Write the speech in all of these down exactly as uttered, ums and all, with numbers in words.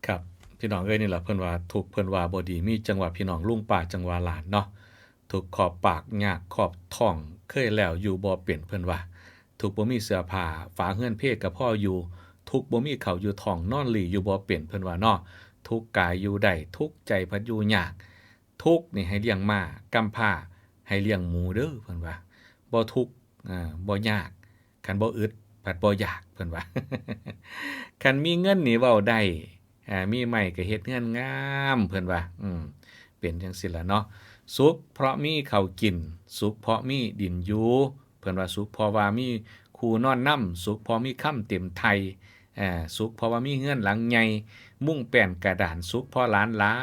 ครับ พี่น้องเอ้ย นี่ล่ะเพิ่นว่า ทุกข์เพิ่นว่าบ่ดี มีจั่งว่าพี่น้อง ลุงป้าจั่งว่าหลานเนาะ ทุกข์ครอบปาก ยากครอบท้อง เคยแล้วอยู่บ่เป็น เพิ่นว่า ทุกข์บ่มีเสื้อผ้า ฝาเฮือนเพกะพออยู่ ทุกข์บ่มีข้าวอยู่ท้อง นอนหลี้อยู่บ่เป็น เพิ่นว่าเนาะ ทุกข์กายอยู่ได้ ทุกข์ใจพัดอยู่ยาก ทุกข์นี่ให้เลี้ยงม้า กำพร้าให้เลี้ยงหมูเด้อ เพิ่นว่า บ่ทุกข์ อ่า บ่ยาก คันบ่อึด พัดบ่อยาก เพิ่นว่า คันมีเงินนี่เว้าได้ อ่า มีไม้ก็เฮ็ดเฮือนงาม เพิ่นว่า อืม เป็นจั่งซี้ล่ะเนาะ สุขเพราะมีข้าวกิน สุขเพราะมีดินอยู่ เพิ่นว่า สุขเพราะว่ามีคู่นอนนำ สุขเพราะมีคำเต็มไถ่ อ่า สุขเพราะว่ามีเฮือนหลังใหญ่ มุงแป้นกระดาน สุขเพราะหลานหลา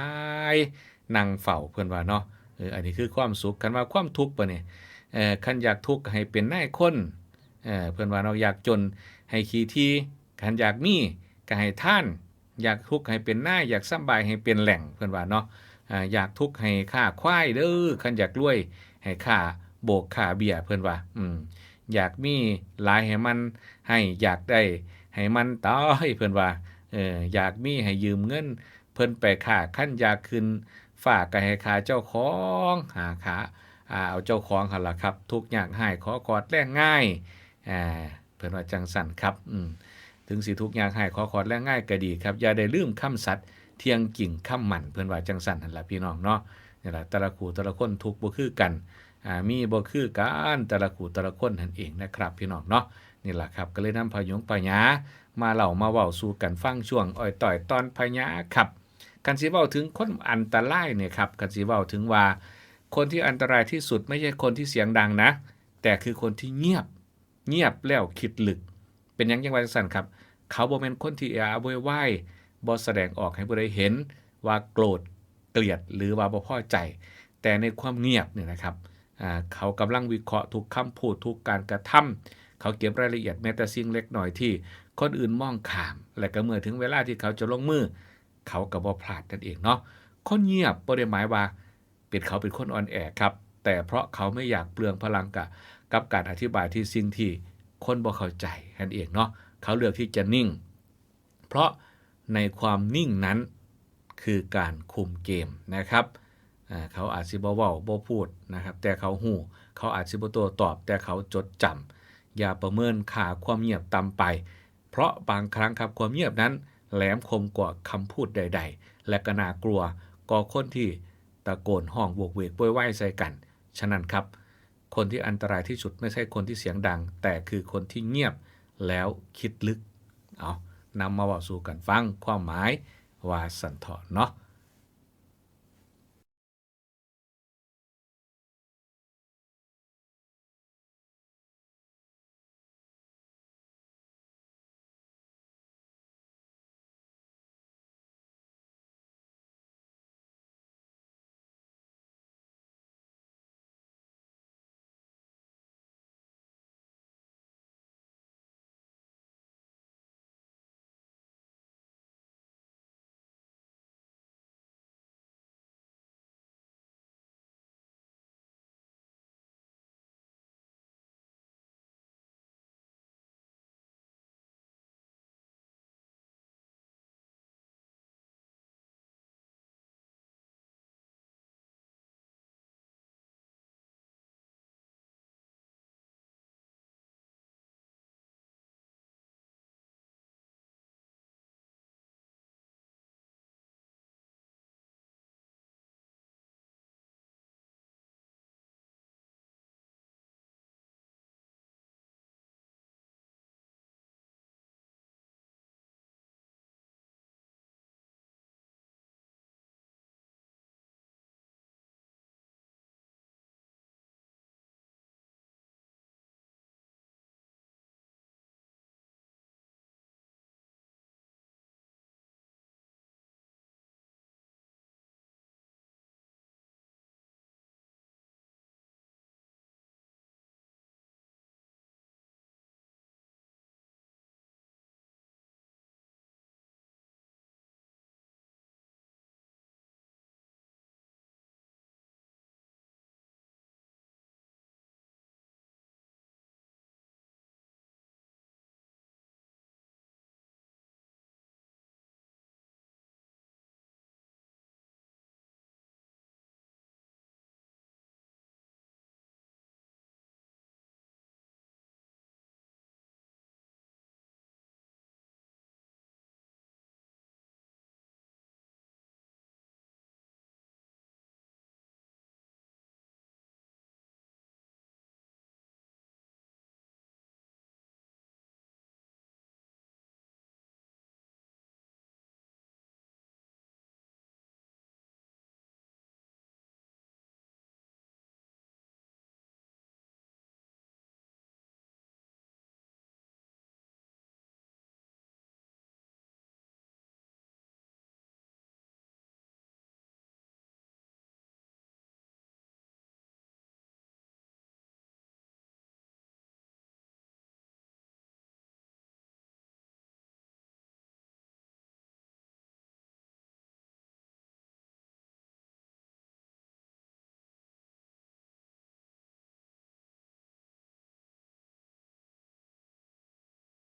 ย นั่งเฝ้า เพิ่นว่าเนาะ เออ อันนี้คือความสุข คันว่าความทุกข์บาดนี้ เอ่อ คันอยากทุกข์ก็ให้เป็นนายคน เอ่อ เพิ่นว่าเนาะ อยากจนให้ขี้ถี่ คันอยากมีก็ให้ทาน อยากทุกข์ให้เป็นนาย อยากสำบายให้เป็นแหล่ง เพิ่นว่าเนาะ อ่า อยากทุกข์ให้ฆ่าควายเด้อ คันอยากรวยให้ฆ่าโบกฆ่าเบี้ย เพิ่นว่า อืม อยากมีหลายให้มันให้ อยากได้ให้มันตาย เพิ่นว่า เออ อยากมีให้ยืมเงินเพิ่นไปค้า คันอยากขึ้นฟ้าก็ให้ฆ่าเจ้าของ หาฆ่า อ่า เอาเจ้าของหั่นล่ะครับ ทุกข์ยากไร้ขอกอดแลกง่าย อ่า เพิ่นว่าจั่งซั้นครับ อืม ถึงสิทุกข์ยากไร้ขอกอดแลกง่ายก็ดีครับ อย่าได้ลืมคำสัตย์ เที่ยงจริงคำมั่น เพิ่นว่าจั่งซั้นหั่นล่ะพี่น้องเนาะ นี่ล่ะ แต่ละคู่แต่ละคนทุกข์บ่คือกัน อ่า มีบ่คือกัน แต่ละคู่แต่ละคนหั่นเองนะครับพี่น้องเนาะ นี่ล่ะครับ ก็เลยนำพะยงพะญามาเล่ามาเว้าสู่กันฟังช่วงอ้อยต้อยตอนพะญาครับ คันสิเว้าถึงคนอันตรายเนี่ยครับ คันสิเว้าถึงว่าคนที่อันตรายที่สุดไม่ใช่คนที่เสียงดังนะ แต่คือคนที่เงียบ เงียบแล้วคิดลึก เป็นหยังจั่งว่าจั่งซั้นครับ เขาบ่แม่นคนที่เอะอะโวยวาย บ่แสดงออกให้ผู้ใดเห็นว่าโกรธ เกลียด หรือว่าบ่พอใจ แต่ในความเงียบเนี่ยนะครับ อ่า เขากำลังวิเคราะห์ทุกคำพูด ทุกการกระทำ เขาเก็บรายละเอียดแม้แต่สิ่งเล็กน้อยที่คนอื่นมองข้าม และก็เมื่อถึงเวลาที่เขาจะลงมือ เขาก็บ่พลาดนั่นเองเนาะ คนเงียบบ่ได้หมายว่าเป็น เขาเป็นคนอ่อนแอครับ แต่เพราะเขาไม่อยากเปลืองพลังกะ กับการอธิบายที่สิ่งที่คนบ่เข้าใจนั่นเองเนาะ เขาเลือกที่จะนิ่ง เพราะในความนิ่งนั้นคือการคุมเกมนะครับ อ่า เขาอาจสิบ่เว้าบ่พูดนะครับ แต่เขาฮู้ เขาอาจสิบ่โต้ตอบ แต่เขาจดจำ อย่าประเมินค่าความเงียบต่ำไป เพราะบางครั้งครับ ความเงียบนั้นแหลมคมกว่าคำพูดใดๆ และก็น่ากลัวกว่าคนที่ตะโกนฮ้องโหวกเวกโวยวายใส่กัน ฉะนั้นครับ คนที่อันตรายที่สุดไม่ใช่คนที่เสียงดัง แต่คือคนที่เงียบแล้วคิดลึก เอา นำมาเว้าสู่กันฟัง ความหมายว่าซั้นเถาะเนาะ